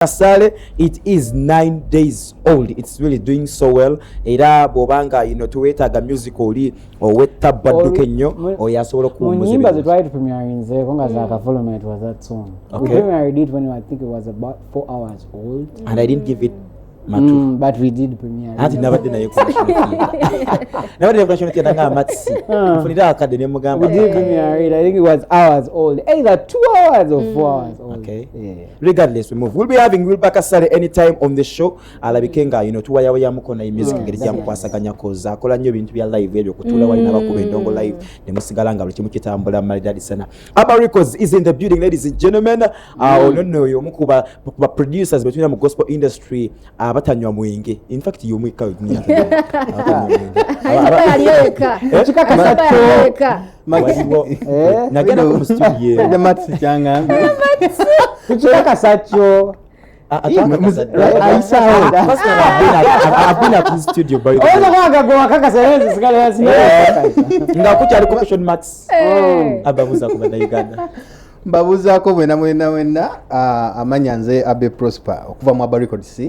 Kasale, it is 9 days old. It's really doing so well. Era bw'obanga tuweetaaga music oli ow'ettabadduka ennyo, oyo asobola Mu okuwummuza nyimba ebirowoozo. ze twali tupremierinzeeko nga zakafuluma, it was that song. We premiered it when I think it was about 4 hours old. And I didn't give it matu. But we did premiere Anti it. nabadde naye ku National Theatre. Nabadde naye ku National Theatre nga amatsi nfunira akadde ne mugamba. We did premiere it. I think it was hours old, either 2 hours or 4 hours old. Yeah. Regardless, we move. We'll be having Wilber Kasale anytime on the show, alabike nga tuwayawayamuko naye music engeri gyamukwasaganya, koza akola nnyo ebintu bya live ebyo, kutuula wali n'abakuba endongo live ne musigala nga buli kimu kitambula maridadi sana. Abba Records is in the building, ladies and gentlemen. Ono nno oyo omu ku ba producers betulina mu gospel industry abatanywa mwenge. In fact, y'omu yekka abatanywa mwenge. Aliyo yekka. Ekikakasa Aliyo yekka. Waliwo nagendako mu studio eno. Matsi kyangambye. Tukikakasa kyo. Ayisaawo. Personally, I've been at his studio, by the way. Oyinza kubanga gwe wakakasa, naye nze sigala sinakakasa. Nga kukyali question marks. Eh. Ababuuza ku Bannayuganda. Mbabuuzaako mwena mwena mwena. Amanya nze Abe Prosper okuva mu Aba Records,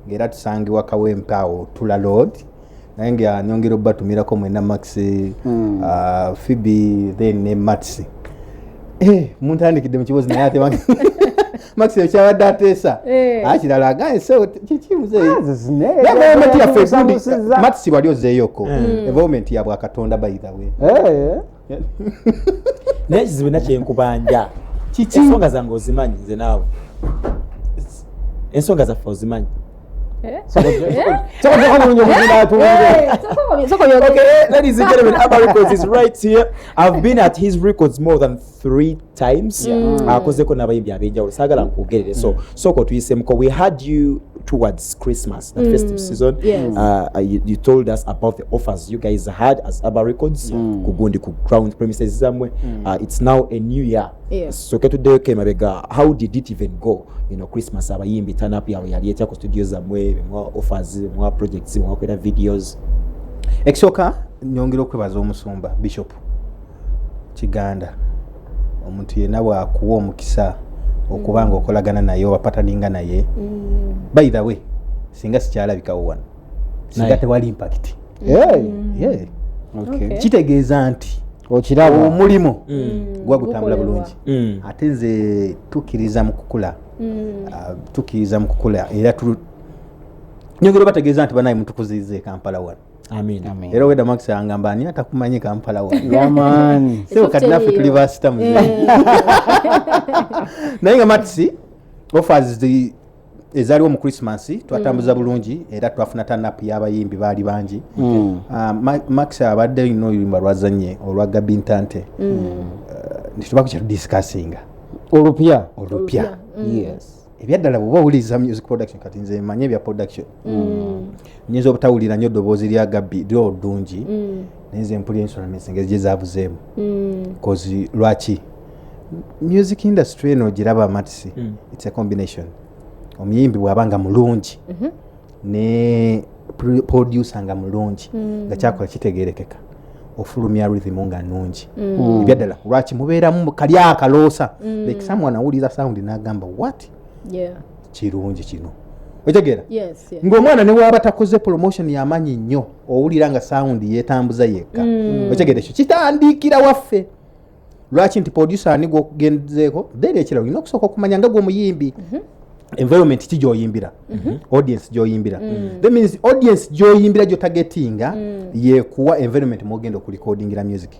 ng'era tusangibwa Kawempe awo Tula Road, naye nga nyongera obatumirako mwena Max, Phoebe, then ne Mats. Muntandikidde mu kibuuzo, naye ate Max ekyabadde ateesa akirala agaye so kiki muzeeyi? Environment yaffe gundi Mats wali ozeeyoko, environment ya bwakatonda, by the way. Naye ekizibu nakyenkubanja. Kiki? Ensonga zange ozimanyi, nze naawe ensonga zaffe ozimanyi. Soko bulungi okugenda atuwulire. Soko byogere. Okay, ladies and gentlemen, Abba Records is right here. I've been at his records more than three times. Akozeko n'abayimbi ab'enjawulo, saagala nkwogerere. So sooka otuyisemuko. We had you towards Christmas, the festive season. You told us about the offers you guys had as Abba Records ku gundi, ku ground premises zammwe. It's now a new year. So ketuddeyoko emabega, how did it even go? Christmas, abayimbi turn up yaabwe yali etya ku studio zammwe? Bemwa offers, bemwa projects, bemwakolera videos? Ekisooka, nyongera okwebaza omusumba Bishop Kiganda. Omuntu yenna bwakuwa omukisa okuba nga okolagana naye oba partneringa naye, by the way, singa sikyalabikawo wano, singa Naye. tewali impact. Yeah. Kitegeeza nti Okiraba. omulimu gwa gutambula Gukolebwa. bulungi. Ate nze tukkiriza mu kukula. Tukkiriza mu kukula, era nyongera obategeeza nti banaye mutukuziyiza e Kampala wano. Amin. Era owedda Max angamba, ani atakumanyi Kampala wano? Yamaani. Sebo, kati naffe tuli basita muzeeyi. Naye nga Matsi, offers ezaaliwo mu Christmas twatambuza bulungi, era twafuna turn up y'abayimbi baali bangi. Max abadde olina oluyimba lwazanye olwa Gabintante, ntitubako kyetudiscussinga. Olupya. Olupya. Yes. Ebyaddala, bwoba owuliriza music production, kati nze manye ebya production, nyinza obutawulira nnyo eddoboozi lya Gabbi lyo ddungi, naye nze mpulira instruments engeri gye zavuzeemu, cause lwaki music industry eno giraba, Matsi, it's a combination. Omuyimbi bw'aba nga mulungi ne producer nga mulungi, nga kyakola kitegerekeka, ofulumya rhythm nga nungi. Ebyaddala, lwaki mubeeramu kali akaloosa, like someone awuliriza sound n'agamba, "What? Kirungi kino." Otegeera? Yes. Ng'omwana ne bwaba takoze promotion y'amaanyi nnyo, owulira nga sound yeetambuza yekka. Otegeera? Ekyo kitandikira waffe. Lwaki nti producer ani gwokugenzeeko? Then ekirala, olina okusooka okumanya nga gwomuyimbi environment ki gyoyimbira, audience gyoyimbira. That means audience gyoyimbira, gyotargetinga, yekuwa environment mwogenda okurecordingira music.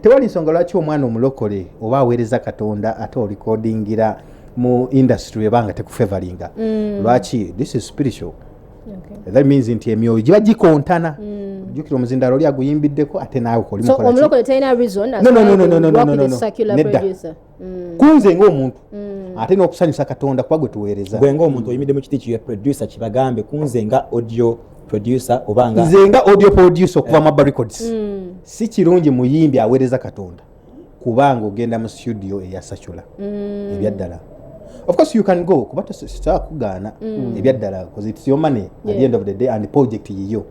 Tewali nsonga lwaki omwana omulokole oba aweereza Katonda ate orecordingira mu industry ebanga tekufavoringa. Lwaki? This is spiritual. That means nti emyoyo giba gikontana. Jjukira omuzindalo oli aguyimbiddeko, ate naawe So omulokole talina reason as No, why no, to no, work no, with no, a no. secular Nedda. producer. Kunze ng'omuntu, ate n'okusanyusa Katonda, kuba gwe tuweereza. Gwe ng'omuntu oyimidde mu kiti kiyo producer, kibagambe kunze nga audio producer oba nga Nze nga audio producer okuva mu Abba Records, si kirungi muyimbi aweereza Katonda kubanga ogenda mu studio eya secular. Ebyaddala, of course you can go, kuba tosobola kugaana, ebyaddala, because it's your money at the end of the day and project yiyo.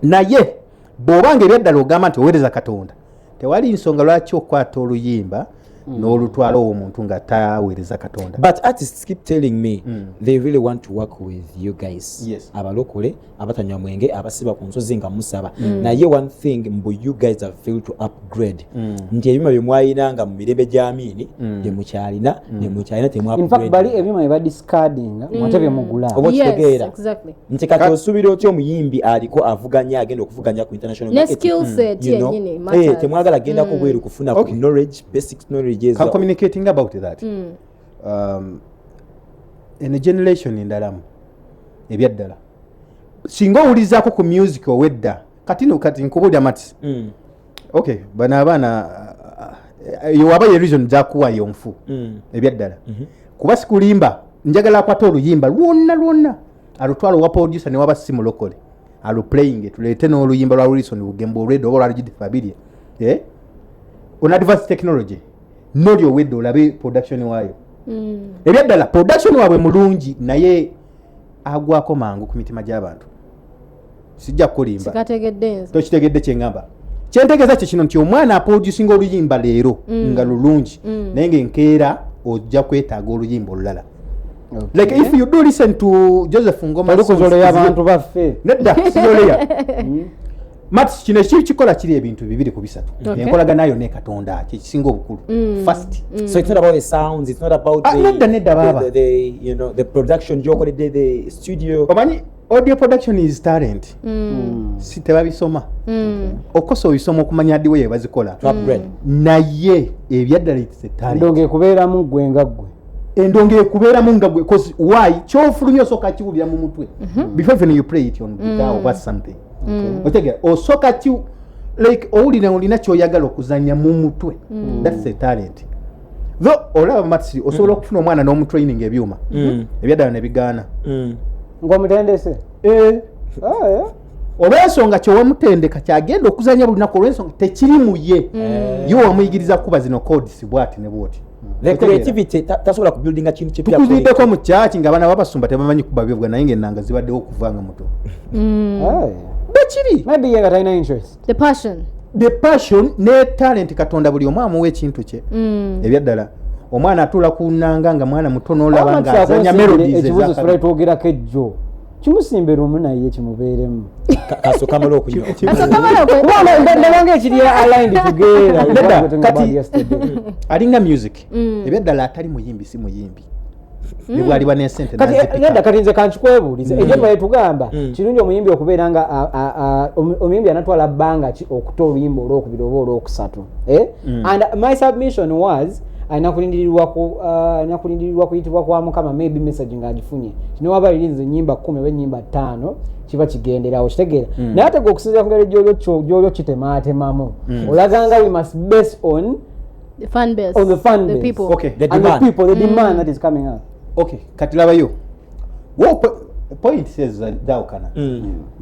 Naye bw'obanga ebyaddala ogamba nti oweereza Katonda, tewali nsonga lwaki okwata oluyimba. N'olutwala owo omuntu nga taweereza Katonda. But artists keep telling me they really want to work with you guys. Yes. Abalokole abatanywa mwenge, abasiba ku nsozi nga musaba. Naye one thing, mbu you guys have failed to upgrade, nti ebyuma bye mwayinanga mu mirembe gya Amini temukyalina, temukyalina. In fact, bali ebyuma bye badiscardinga, mwate byemugula. Oba Yes, okitegeera? Exactly. Nti kati osuubira otya omuyimbi aliko avuganya, agenda okuvuganya ku international Ne market, skill set you know? yennyini Eh, matters. temwagala gendako bweru kufuna ku Okay. knowledge, basic knowledge ezo. Can communicating about that. Eno generation endalamu ebyaddala, singa owulizaako ku music owedda kati no, kati nkubuulira, Mats. Okay, bano abaana, eyo waba ye reason zakuwayo nfu. Ebyaddala, kuba sikulimba, njagala akwate oluyimba lwonna lwonna alutwala owa producer, newaba si mulokole, aluplaying, tuleete n'oluyimba lwa Wilson Bugembe olwedda oba olwa Judith Babirye, eh? On advanced technology noli owedda, olabe production waayo. Ebyaddala production waabwe mulungi, naye agwako mangu ku mitima gy'abantu. Sijja kukulimba. Sikategedde nze. Tokitegedde kyeŋŋamba. Kyentegeeza kye kino nti omwana aproducinga oluyimba leero nga lulungi, naye ngaenkeera ojja kwetaaga oluyimba olulala. Like if you do listen to Joseph Ngoma Toli songs, kuzoleya abantu baffe. Nedda, sizoleya, Mat. Kino ekikikola kiri ebintu bibiri ku bisatu. Enkolagana yo ne Katonda kyekisinga obukulu first. So it's not about the sounds, it's not about Ah, the, nedda, nedda, baaba. the production gyokoledde, the studio. Omanyi audio production is talent, si tebabisoma. Okosa obisoma okumanya ddiwe yebazikola, To upgrade. naye ebyaddala it's a talent. Endongo ekubeeramu ggwe nga ggwe. Endongo ekubeeramu nga gwe, 'cause why? Kyofulumya osooka kiwulira mu mutwe before even you play it on guitar oba something. Otegera osooka ki, like owulira olina kyoyagala okuzanya mu mutwe. That's a talent though. Olaba, Matsi, osobola okufuna omwana n'omutraining ebyuma, ebyaddala ne bigaana. Ng'omutendese. Eh, Ah, eh. olw'ensonga kyewamutendeka kyagenda okuzanya buli lunaku, olw'ensonga tekiri mu ye. Ye wamuyigiriza kuba zino codes bwati ne bwoti. The Otegeera? creativity tasobola kubuildinga kintu kipya. Tukuziddeko mu kyaki nga abaana babasumba tebamanyi kuba byevuga, naye ngaenanga zibaddewo okuva nga muto. Eh. Bwekiri. Maybe ye nga talina interest. The passion. The passion ne talent, Katonda buli omu amuwa ekintu kye. Ebyaddala omwana atuula ku nnanga nga mwana mutono, olaba nga azanya melodies Ekibuzo ez'akabi. sula twogerako ejjo, kimusimbira omu naye kimubeeremu. Kasooka amala okunywa. Kuba ndabanga ekiri aligned together with Nedda, what we were talking kati- about yesterday. Alinga music, ebyaddala atali muyimbi si muyimbi, ne bwaliba n'esente Kati nazipika. nedda, kati nze kankikwebuulize, ekyo tubaye tugamba kirungi omuyimbi okubeera nga omuyimbi anatwala bbanga ki okuta oluyimba olwokubiri oba olwokusatu, eh? And my submission was alina kulindirirwa kuyitibwa kwa Mukama, maybe message ng'agifunye newaba lirinze ennyimba 10 oba ennyimba 5, kiba kigenderawo, kitegeera. Naye ate gwe okusinziira ku ngeri gy'oli okitemaatemamu, olaga nga we must base on The fan base. On the fan The base. people. Okay. The and the demand. people, the demand that is coming up. Okay, kati labayo. Wo point ezo zawukana.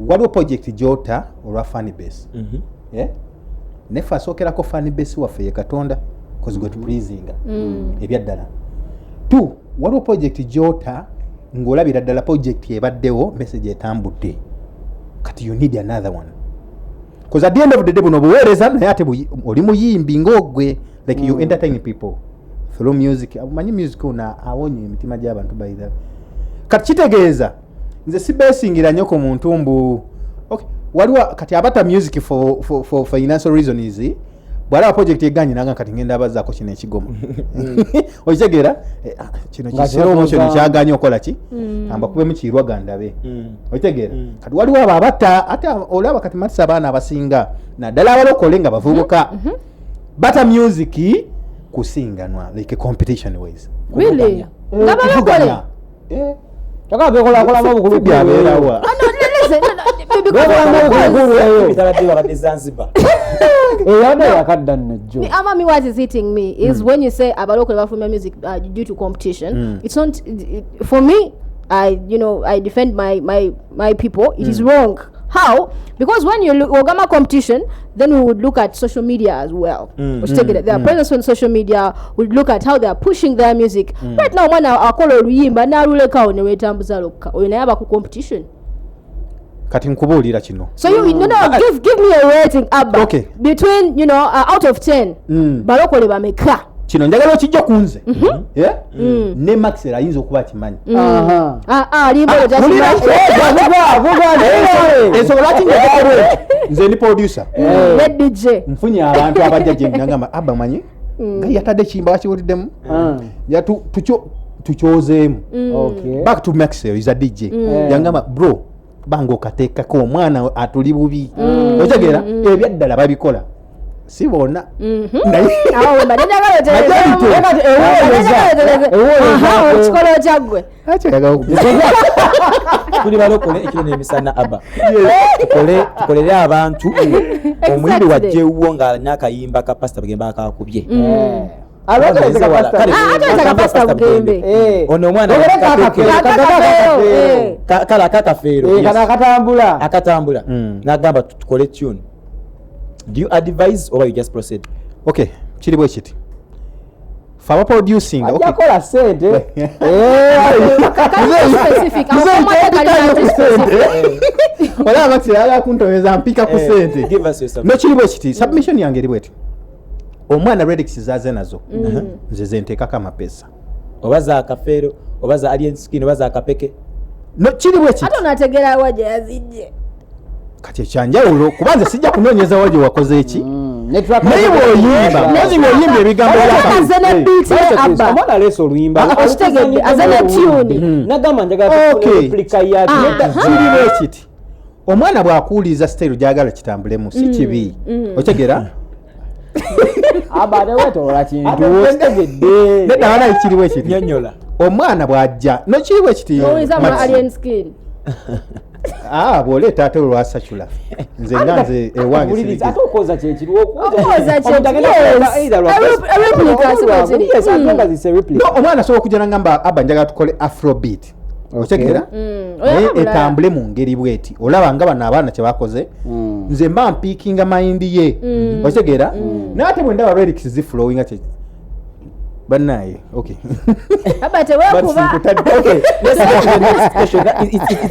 Waliwo project gyota olwa fan base, Eh? Neffe asookerako fan base waffe ye Katonda, 'cause gwe tupleasinga ebyaddala. Two, waliwo project gyota ng'olabira ddala project ebaddewo, message etambudde, kati you need another one, 'cause at the end of the day buno buweereza, naye ate oli muyimbi ng'ogwe, like you entertain people through music. Omanyi music ono awonya emitima gy'abantu, by the way. Kati kitegeeza nze sibesingira nnyo ku muntu mbu okay, waliwo kati abata music for financial reasons, bwalaba project eganye nanga kati ngenda abazaako kino ekigoma, okitegeera? Eh, ah, kino Nga kiseera kino kibakoza- kyaganye okola ki, ambakubemu kirwaga ndabe, okitegeera? Kati waliwo abo abata, ate olaba kati matisa abaana abasinga naddala abalokole nga bavubuka bata music kusinganwa, like competition wise. Really? Eh, Nga balokole? kuvuganya. Eh, Kyokka bekolakolamu obukulu. byabeerawa. Oh, no, listen, no, no, because Bekolakolamu obukulu eyo. Bitabadde babadde Zanzibar. Eyadde yakadda nno jjo. Amami, what is hitting me is when you say abalokole bafulumya music due to competition. It's not for me. I you know I defend my people. It is wrong. How? Because when you look ogamba competition, then we would look at social media as well. Which take it, their presence on social media, would look at how they are pushing their music. Right now, omwana akola oluyimba n'alulekawo ne weetambuza lwokka, oyo naye aba ku competition. Kati nkubuulira kino. So you no no give me a rating, Abba. Okay. Between out of 10, balokole bameka Kino njagala okijja ku nze. Yeah? Ne Maxwell ayinza okuba akimanyi. Aha. Ah, ah, limbo Mulira- Vuga, vuga, Ensonga lwaki njagala bweti, nze ndi producer, ne DJ. nfunye abantu abajja gye nagamba, "Abba, manyi nga yatadde ekiyimba, wakiwuliddemu?" Ya tukyozeemu. Back to Maxwell, is a DJ. Yangamba, "Bro, banga okateekako omwana atuli bubi." Otegeera, ebyaddala babikola, si bonna, naye Awo mbadde njagala otereeze. Majority. Kati ewooleza, ewooleza. Aha, okikola otya ggwe? Lwaki oyagala Tuli balokole ekiro n'emisana. Aba tukole, tukolere abantu. Omuyimbi wajja ewuwo ng'alina akayimba ka Pasita Bugembe akakubye. Alwaki Wala. Kale, Ah, ate oyita ka Pastor Bugembe. Ono omwana Ogere kakafeero, Akakafeero, eh. Kale akakafeero, yes. Kano akatambula. Akatambula. N'agamba, "Tukole tune." Do you advise or you just proceed? Okay, kiri bwe kiti, fe abaproducinga, okay. Ajja kola sente. Kali specific. Nze Awo kamata kali mpikayo ku specific. sente. Olaba Maxwell ayagala kuntomeza, mpika ku sente. Give us your submission. Nokiri bwe kiti, submission yange eri bweti: omwana lyrics zaze nazo, nze zenteekako amapesa. Oba za kafeero, oba za Alien Skin, oba za kapeke. No, kiri bwe kiti. Ate onategeera wa gye yazijje? Kati ekyanjawulo, kuba nze sijja kunoonyeza wa gye wakoze eki, naye bw'oyimba, mpozi ng'oyimba ebigambo bya- Aze ne beat ye, Abba. Omwana aleese oluyimba. Okitegedde, aze ne tune. Nagamba, "Njagala Okay. replica ya." Ah. Kiri bwe kiti, omwana bw'akuwuliriza style gyagala kitambulemu, si kibi, otegera? Abba, tewetoola kintu, okitegedde. Nedda, walayi, kiri bwe kiti. Nyonyola. Omwana bw'ajja, nokiri bwe kiti, Owuliza mu Max. Alien Skin. Ah, bw'oleeta ate olwasacula, nze nga nze ewange Wuliriza, ate sirigiza. okwoza kyekiriwo. Okwoza yes. A replica, si bwe kiri. No, omwana asobola okujja nagamba, "Abba, njagala tukole afrobeat," otegeera, naye Oyo mulala. etambule mu ngeri bweti, olaba nga bano abaana kyebakoze. Nze mba mpiikinga mind ye, otegeera? Naye ate bwe ndaba lyrics ziflowinga kye bannaye, okay. Abba, teweekuba. Okay, let's go to the next question.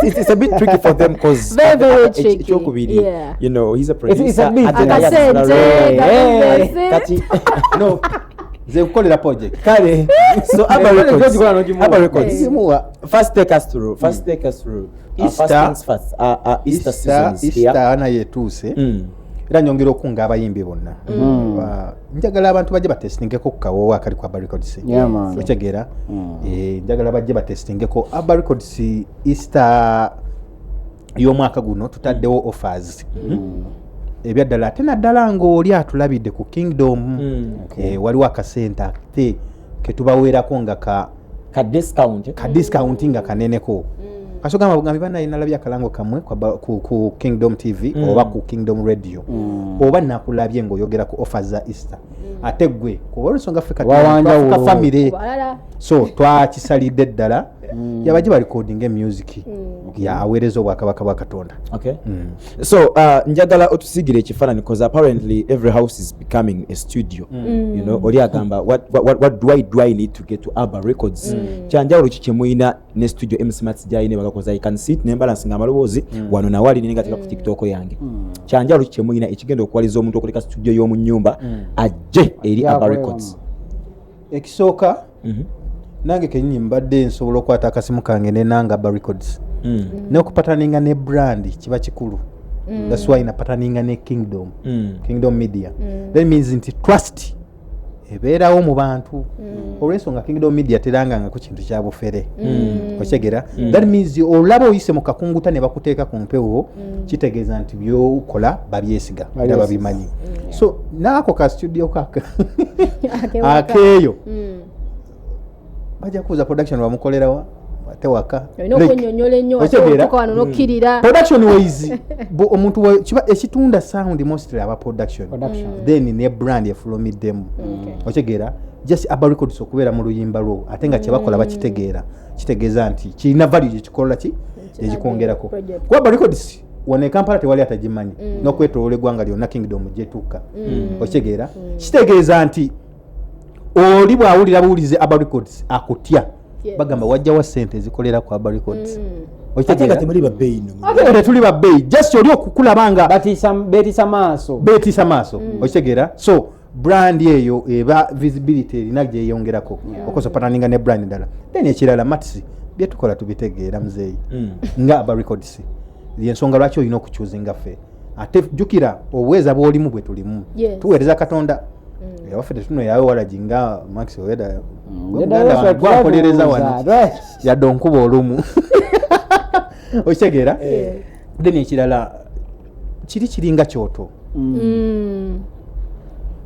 It's a bit tricky for them because Very, very tricky. ekyokubiri, Yeah. he's a producer. It's a bit. Ate naye Akasente, asobola- kabizesi. Kati No, nze kukolera project. Kale, so Abba Eh, Records, ogikola n'ogimuwa. Abba Records. Gimuwa. First take us through. First take us through. First things first. Easter seasons here. Easter naye etuuse. Era nyongera okunga abayimbi bonna. Njagala abantu bajje batestingeko ku kawoowo akali ku Abba Records. Yeah, man. Otegeera? Eh, njagala bajje batestingeko Abba Records. Easter y'omwaka guno tutaddewo offers ebyaddala, ate naddala ng'oli atulabidde ku Kingdom. Eh, waliwo akasente ate ketubaweerako nga ka Ka discount. Ka discount nga kaneneko. Kasogamba bugambi, "Banaye, nalabye akalango kammwe ku Kingdom TV oba ku Kingdom Radio, oba nakulabye ng'oyogera ku offers za Easter." Ate gwe kuba olwensonga ffe kati Wawanjawulo. twafuka family, Balala. so twakisalidde ddala yabajje barecordinga music yaweereza obwakabaka bwa Katonda. Okay. So njagala otusiigire ekifaananyi, because apparently every house is becoming a studio. Oli agamba, what do I need to get to Abba Records?" Kyanjawulo ki kyemuyina ne studio MC Mats gyayina bagakoza? I can sit nembalance nga amaloboozi wano nawali ningateeka ku TikTok yange. Kyanjawulo ki kyemuyina ekigenda okuwaliza omuntu okuleka studio y'omu nnyumba ajje eri Ajje Abba akole Records? Ekisooka, nange kenyini mbadde nsobola okukwata akasimu kange nenanga Abba Records. N'okupataninga ne brand kiba kikulu. That's why napataninga ne Kingdom, Kingdom Media. That means nti trust ebeerawo mu bantu olw'ensonga Kingdom Media terangangako kintu kya bufere, okyegera? That means olaba oyise mu kakunguta ne bakuteeka ku mpewo, kitegeeza nti byokola babyesiga era Babyesiga. babimanyi. So naako ka studio kaka Akewaka. akeeyo, bajja kubuuza, "Production bamukolerawa ate waka?" Olina okwennyonnyola ennyo ate Otegeera? otuuka wano n'okkirira. Production wise, omuntu kiba ekitunda sound mostly aba production, Production. then ne brand efulumiddemu, otegeera? Just Abba Records okubeera mu luyimba lwo ate nga kyebakola bakitegeera, kitegeeza nti kirina value gyekikola ki ekikwongerako. Project. Kuba Abba Records wano e Kampala tewali atagimanyi, n'okwetoloola eggwanga lyonna Kingdom gyetuuka, okitegeera? Kitegeeza nti oli bw'awulira buwulize Abba Records akutya. Bagamba, "Wajjawa sente ezikolera ku Abba Records?" Ate nga Okitegeera? temuli babbeeyi nno. Ate nga tetuli babbeeyi, just oli okukulaba nga Batiisa, beetiisa maaso. Beetiisa maaso, okitegeera? So Brand eyo eba visibility erina gyeyongerako okosa partneringa ne brand endala. Then ekirala, Mats, byetukola tubitegeera, muzeeyi. Nga Aba Records, yensonga lwaki olina okuchoosinga ffe. Ate jjukira obuweeza bw'olimu bwe tulimu. Tuweereza Katonda. Ewaffe tetunoyawe waragi nga Max oweda gwankolereza wano yadde onkuba olumu, okitegeera? Then ekirala, kiri kiringa kyoto.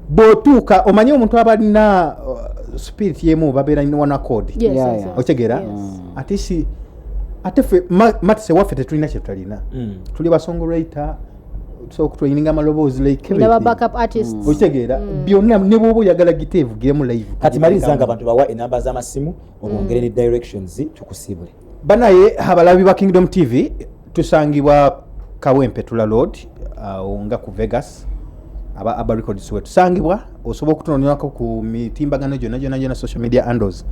Bw'otuuka omanye omuntu aba alina spirit yemu, babeera one accord. Okitegeera? Yes. Ate si ate ffe Matse, waffe tetulina kyetutalina. Tuli basongwriter, tusobola okutraininga amaloboozi, like Ndaba everything. backup artists. Okitegeera? Byonna, ne bwoba oyagala gita evugiremu live. Kati maliriza nga abantu bawa enamba z'amasimu, obongere ne directions, tukusiibule. Banaye abalabi ba Kingdom TV, tusangibwa Kawempe Tula Road, awo nga ku Vegas. Aba Records we tusangibwa. Osobola okutunonywako ku mitimbagano gyonna gyonna gyonna, social media handles,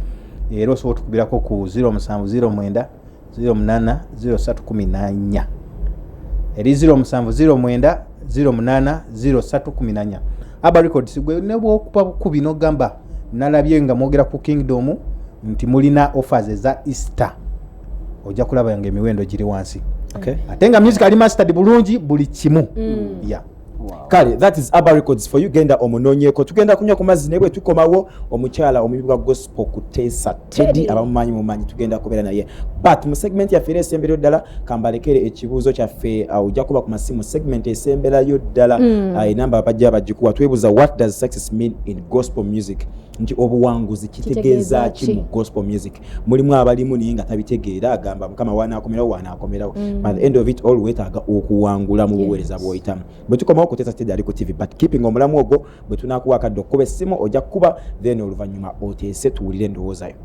era osobola otukubirako ku 0709 08 0314, eri 0709 08 0314. Aba Records, gwe ne bwokuba bukubi nogamba nalabye nga mwogera ku Kingdom nti mulina offers eza Easter, ojja kulaba nga emiwendo giri wansi, ate nga music ali mastered bulungi, buli kimu, yeah. Kale, that is Aba Records for you. Genda omunoonyeko. Tugenda kunywa ku mazzi, naye bwe tukomawo, omukyala omuyimbi wa gospel Kuteesa Teddy, Teddy. abamumanyi mumanyi, tugenda kubeera naye. But mu segment yaffe era esemberayo ddala, kambalekere ekibuuzo kyaffe. Ojja kuba ku masimu segment esemberayo ddala. Enamba bajja bagikuwa. Twebuuza, what does success mean in gospel music? Nti obuwanguzi kitegeeza ki ki? mu gospel music? Mulimu abalimu naye nga tabitegeera, agamba Mukama wanaakomerawo, wanaakomerawo. By the end of it all, weetaaga okuwangula mu buweereza bw'oyitamu. Bwe tukomawo, Kuteesa Teddy ali ku TV, but keeping omulamu ogwo, bwe tunaakuwa akadde okukuba essimu, ojja kukuba, then oluvannyuma oteese tuwulire endowoozayo.